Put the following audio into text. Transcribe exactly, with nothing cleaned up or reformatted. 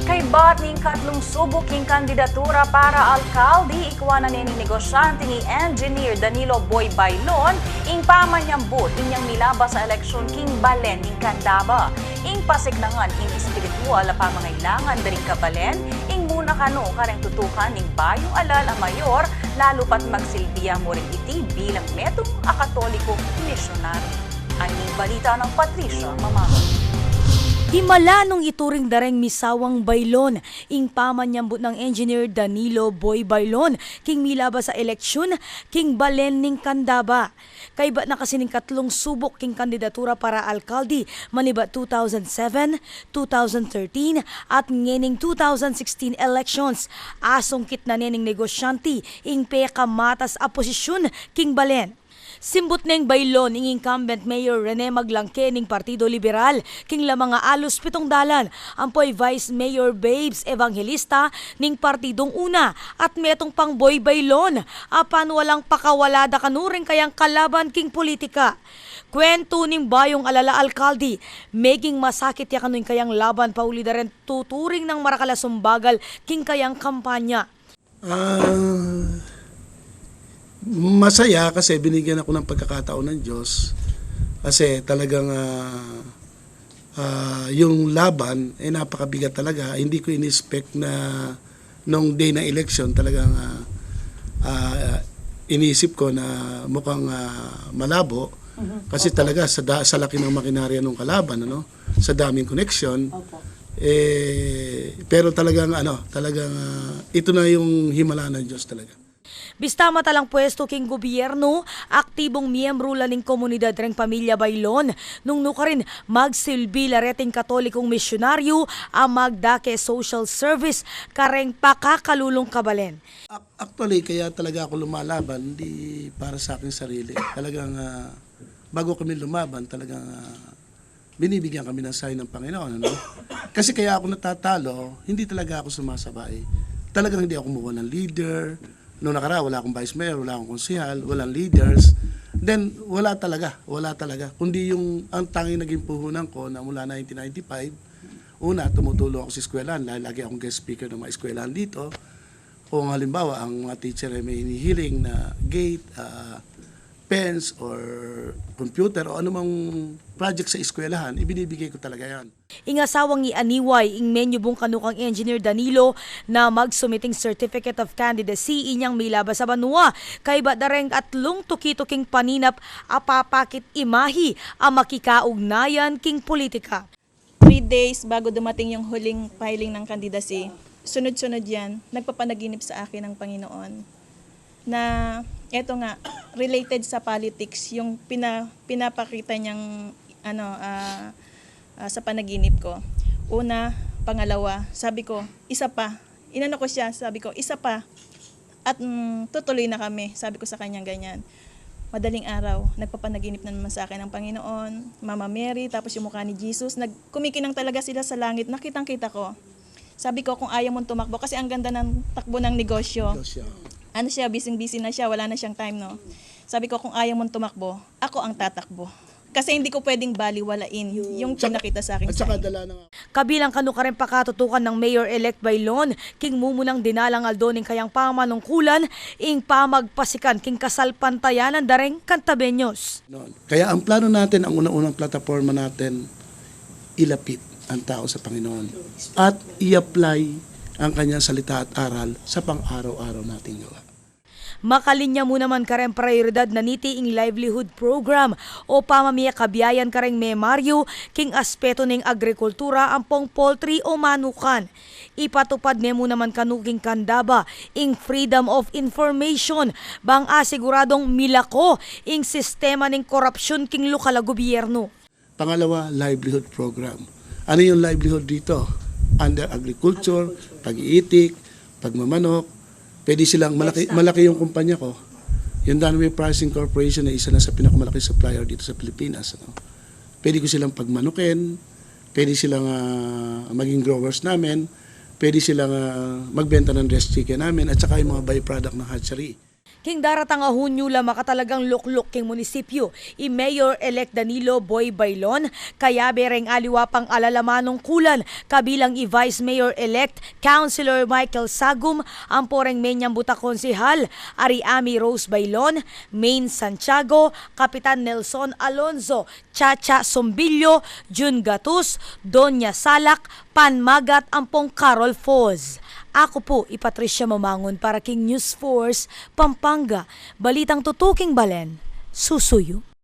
Kaybat ning katlung subuk king kandidatura para alkalde, ikua na ne ning negosyante i Engineer Danilo Boy Bailon ing pamanyambut inyang milabas a eleksyun king balen ning Candaba. Ing pasiknangan ing espiritual a pamangailangan da ring kabalen ing muna kanu kareng tutukan ning bayung alal a mayor, lalu pat magsilbi ya mu ring iti bilang metung a Katolikong misyonaryu. Ani balita nang Patricia Mamang. Imala nung ituring da reng misawang Bailon ing pamanyambut nang Engineer Danilo Boy Bailon king milabas a eleksyun king balen ning Candaba. Kaybat na kasi ning katlung subuk king kandidatura para alkalde manibat two thousand seven, two thousand thirteen, at ngening two thousand sixteen elections, asungkit na ne ning negosyante ing pekamatas a posisyun king balen. Simbut neng Bailon ing incumbent Mayor Rene Maglangke ning Partido Liberal king lamang a alus pitung dalan, ampo i Vice Mayor Babes Evangelista ning Partidong Una, at metung pang Boy Bailon a panualang pakawala da kanu ring kayang kalaban king politika. Kuwentu ning bayung alal a alkalde, meging masakit ya kanu ing kayang laban pauli da reng tuturing nang marakal a sumbagal king kayang kampanya. Ah, masaya kasi binigyan ako ng pagkakataon ng Diyos. Kasi talagang, ah, ah, yung laban, eh, napakabigat talaga. Hindi ko in-expect na nung day ng election, talagang, ah, ah, inisip ko na mukhang, ah, malabo. Mhm. Kasi opo, talaga, sa, da- sa laki ng makinarya ng kalaban, ano? Sa daming koneksyon. Opo. Eh, pero talagang, ano, talagang, ah, ito na yung himala ng Diyos talaga. Bista matalang puestu king gobyernu, aktibung miyembru la ning komunidad reng pamilya Bailon, nung nukarin magsilbi la reting Katolikong misyonaryu a magdake social service kareng pakakalulung kabalen. Ac- actually, kaya talaga ako lumalaban, hindi para sa aking sarili. Talagang, ah, bago kami lumaban, talagang, ah, binibigyan kami ng sign ng Panginoon, ano? Kasi kaya ako natatalo, hindi talaga ako sumasabay. Talagang hindi ako kumukuha ng leader. Noong nakaraan, wala akong vice mayor, wala akong konsehal, walang leaders. Then, wala talaga, wala talaga. Kundi yung, ang tanging naging puhunan ko na mula nineteen ninety-five, una, tumutulong ako sa eskwelahan, dahil lagi akong guest speaker ng mga eskwelahan dito. Kung halimbawa, ang mga teacher ay may hinihiling na gate, ah, pens, or computer, o anumang project sa eskwelahan, ibinibigay ko talaga yan. Ing asawang i Aniway, ing menyubung kanu kang Engineer Danilo na magsubmiting certificate of candidacy inyang milabas a banua, kaybat da reng atlung tuki-tuking paninap a papakit imahi a makikaugnayan king politika. Three days bago dumating yung huling filing ng candidacy, sunod-sunod yan, nagpapanaginip sa akin ang Panginoon na eto nga, related sa politics, yung pina-, pinapakita niyang, ano, ah, ah, sa panaginip ko. Una, pangalawa, sabi ko, "Isa pa." Inano ko siya, sabi ko, "Isa pa. At, mm, tutuloy na kami," sabi ko sa kanyang ganyan. Madaling araw, nagpapanaginip na naman sa akin ang Panginoon, Mama Mary, tapos yung mukha ni Jesus. Nag-, kumikinang talaga sila sa langit. Nakitang-kita ko. Sabi ko, "Kung ayaw mong tumakbo," kasi ang ganda ng takbo ng negosyo. Negosyo. Ano siya, busy-busy na siya, wala na siyang time, no? Sabi ko, "Kung ayaw mong tumakbo, ako ang tatakbo." Kasi hindi ko pwedeng baliwalain yung pinakita sa akin. At saka dala na nga. Kabilang kanu kareng pakatutukan nang Mayor-elect Bailon king mumunang dinalang aldo ning kayang pamanungkulan, ing pamagpasikan king kasalpantayanan da reng Cantabeños. Kaya ang plano natin, ang una-unang plataporma natin, ilapit ang tao sa Panginoon at i-apply ang kanyang salita at aral sa pang-araw-araw nating gawa. Makalinya mu naman kareng prayoridad na niti ing livelihood program o pamamiyakabiayan kareng memaryu king aspeto ning agrikultura ampong poultry o manukan. Ipatupad ne mu naman kanu king Candaba ing freedom of information bang asiguradong milako ing sistema ning korapsyun king lokal a gobyernu. Pangalawa, livelihood program. Ano yung livelihood dito? Under agriculture, pag-iitik, pagmamanok. Pwede silang malaki, malaki yung kumpanya ko. Yung Dunway Pricing Corporation ay isa na sa pinakamalaki supplier dito sa Pilipinas, ano? Pwede ko silang pagmanukin, pwede silang, ah, maging growers namin, pwede silang, ah, magbenta ng dressed chicken namin, at saka yung mga byproduct ng hatchery. King daratang a Hunyu la makatalagang lukluk king munisipyu i Mayor-elect Danilo Boy Bailon, kayabe reng aliwa pang alalamanung kulan, kabilang i Vice Mayor-elect Councilor Michael Sagum, ampo reng menyang buta konsehal, ari Amy Rose Bailon, Maine Santiago, Kapitan Nelson Alonzo, Chacha Sombillo, Jun Gatus, Doña Salak, Pan Magat ampong Carol Foz. Aku pu i Patricia Mamangun para king News Force Pampanga. Balitang tutuking balen, susuyu.